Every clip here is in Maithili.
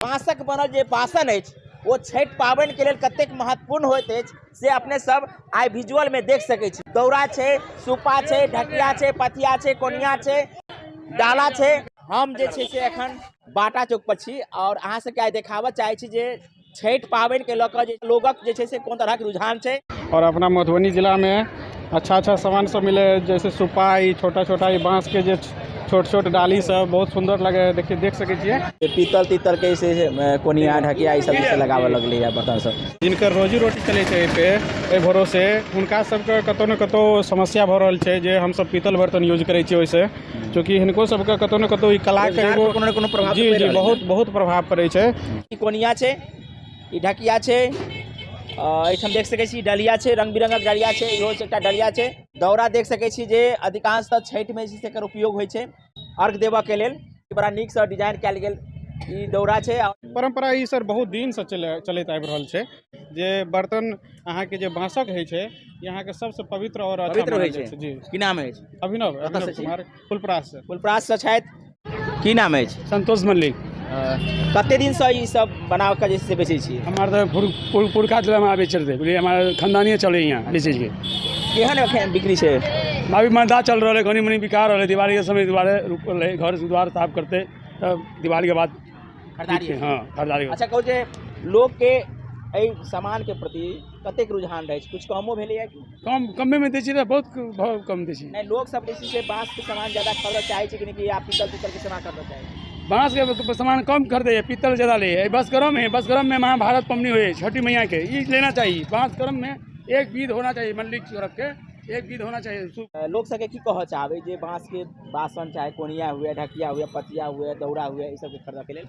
बाँसक बनल जे बासन अछि ओ छठि पाबनिके लेल कतेक महत्वपूर्ण होइत अछि से अपने सब आइ विजुअलमे देख सकै छी। दौरा छै, सुपा छै, ढकिया छै, पथिया छै, कोनिया छै, डाला छै। हम जे छै से एखन बाटा चौक पर छी और अहाँ सबके आइ देखाबऽ चाहै छी जे छठि पाबनिके लऽ कऽ जे लोगक जे छै से कोन तरहक रुझान छै। और अपना मधुबनी जिलामे अच्छा अच्छा सामान सब मिले है, जैसे सुपा, ई छोटा छोटा ई बाँस के जे छोट छोट डाली सब बहुत सुंदर लगे है, देखिए देख सकै छियै। पीतल तीतल के से कोनिया ढकिया ई सब जे लगाबऽ लगलै है बर्तन सब। जिनकर रोजी रोटी चलै छै एहि पे, एहि भरोसे हुनका सबके कतौ ने कतौ समस्या भऽ रहल छै जे हमसब पीतल बर्तन यूज करै छियै ओहिसँ, चूँकि हिनको सबके कतौ ने कतौ ई कलाके एगो कोनो ने कोनो प्रभाव जी जी बहुत बहुत प्रभाव पड़ै छै। ई कोनिया छै, ई ढकिया छै, एहिठाम देख सकै छी डलिया छै, रंग बिरंगक डलिया छै, इहो एकटा डलिया छै। दौरा देख सकै छी जे अधिकांशतः छठिमे जे छै एकर उपयोग होइ छै अर्घ देबऽके लेल। बड़ा नीकसँ डिजाइन कयल गेल ई दौरा छै। परम्परा ई सर बहुत दिनसँ चलैत आबि रहल छै जे बर्तन अहाँके जे बाँसक होइ छै ई अहाँके सबसँ पवित्र और अच्छा पवित्र होइ मानल जाइ छै। छै। जी। की नाम अछि? अभिनव, कतऽ अभिनव से छी? कुमार, फुलपरास से। फुलपरास से छथि। की नाम अछि? संतोष मल्लिक। कते दिनसँ ई सब बना कऽ जे छै से बेचै छियै? हमार तऽ पुरखा जमाना बेचै रहै, बुझलियै, हमार खानदानिये चलै यहाँ बेचै के। केहन एखन बिक्री छै? अभी मंदा चल रहल है, कनी मनी बिका रहल है। दिवाली के समय दुआरे रुकल है, घर द्वार साफ करते तब दिवाली के बाद खरीदारी। हाँ, खरीदारी। अच्छा, कहू जे लोक के एहि सामान के प्रति कतेक रुझान रहै छै? कुछ कमो भेलैया कि? कम कमे में दै छियै तऽ बहुत भाव कम दै छियै। नहि, लोक सब जे छै से बाँस के सामान ज्यादा खरीदऽ चाहै छै कि नहि, कि आप पीतल तीतल के सामान खरीदऽ चाहै छै? बाँस के सामान कम खरीदे है, पीतल ज्यादा ले है। बस गरम है, बस गरम में महाभारत पबनी हुई है छठी मैया के, ये लेना चाहिए। बाँस गरम में एक बीध होना चाहिए, मल्लिक तरफ के एक बीध होना चाहिए। लोक सबके की कहऽ चाहबै जे बाँस के बासन चाहे कोनिया हुए, ढकिया हुए, पतिया हुए, दौरा हुए, ई सबके खरीदऽ के लेल?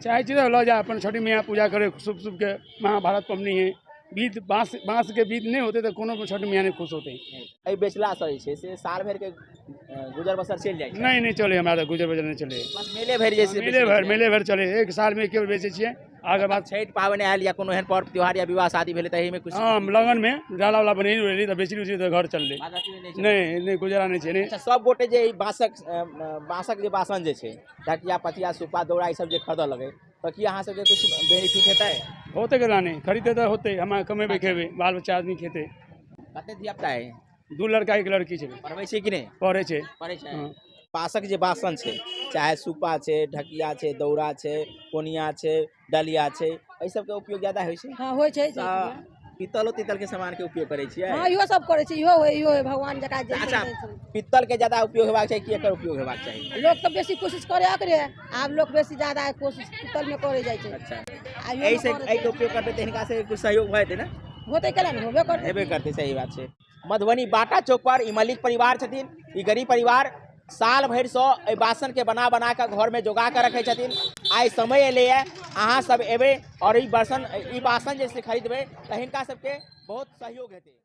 चाहे छी तऽ लऽ जा अपन छठी मैया पूजा करे, शुभ शुभ के महाभारत पबनी है। बीध बाँस, बाँस के बीध नहीं होते तो कोनो छठी मैया नहीं खुश होते। एहि बेचलासँ जे छै से साल भरिके गुजर बसर चलि जाइ छै? नहीं, नहीं चले, हमरा तऽ गुजर बसर नहीं चले। बस मेले भरि जे छै से मेले बेचै भरि, छियै। मेले भरि चले, एक साल में एक बेर बेचै छियै। आगे बात छठि पाबनि आयल या कोनो एहन पर्व त्योहार या विवाह शादी भेलै तऽ एहिमे कुछ? हाँ, लगन में डाला वाला बनेली उनेली तऽ बेचली उचली तऽ घर चललै। बाद बाकी नहि चलै। नहीं, नहीं, गुजारा नहीं छै, नहीं। अच्छा, सब गोटे जे ई बाँसक जे बासन जे छै, ढकिया, पतिया, सुपा, दौरा, ई सब जे खरीदऽ लगै तऽ की अहाँ सबके कुछ बेनिफिट हेतै? होतै केना नहि, खरीदते तऽ होतै, हम कमेबै खेबै, बाल बच्चा आदमी खेतै। कते धिया पुता है? 2 लड़का 1 लड़की छै। पढ़बै छै कि नहि? पढ़ै छै। पढ़ै छै। हाँ। बाँसक जे बासन छै, चाहे सुपा छै, ढकिया छै, दौरा छै, कोनिया छै, डलिया छै, एहि सबके उपयोग ज्यादा होइ छै? हाँ, होइ छै। तऽ पीतलो तीतल के सामान के उपयोग करै छियै? हाँ, इहो सब करै छै, इहो होइ, इहो होइ, भगवान जकरा जे अच्छा, छै, से। पीतल के ज्यादा उपयोग हेबाक चाही कि एकर उपयोग हेबाक चाही? लोक तऽ बेसी कोशिश करे एकरे, आब लोक बेसी ज्यादा कोशिश पीतल में करे जाइ छै। अच्छा। आ इहो एहि से में करै एहिके छै। उपयोग करबै तऽ हिनका से कुछ सहयोग भऽ जेतै ने? होतै केना ने, होबे करतै। हेबे करतै, सही बात छै। मधुबनी बाटा चौक पर ई मल्लिक परिवार छथिन। ई गरीब परिवार साल भरिसँ एहि बासनके बना बना कऽ घरमे जोगा कऽ रखै छथिन। आइ समय एलैए, अहाँ सब एबै और ई बासन जे से खरीदबै तऽ हिनका सबके बहुत सहयोग हेतै।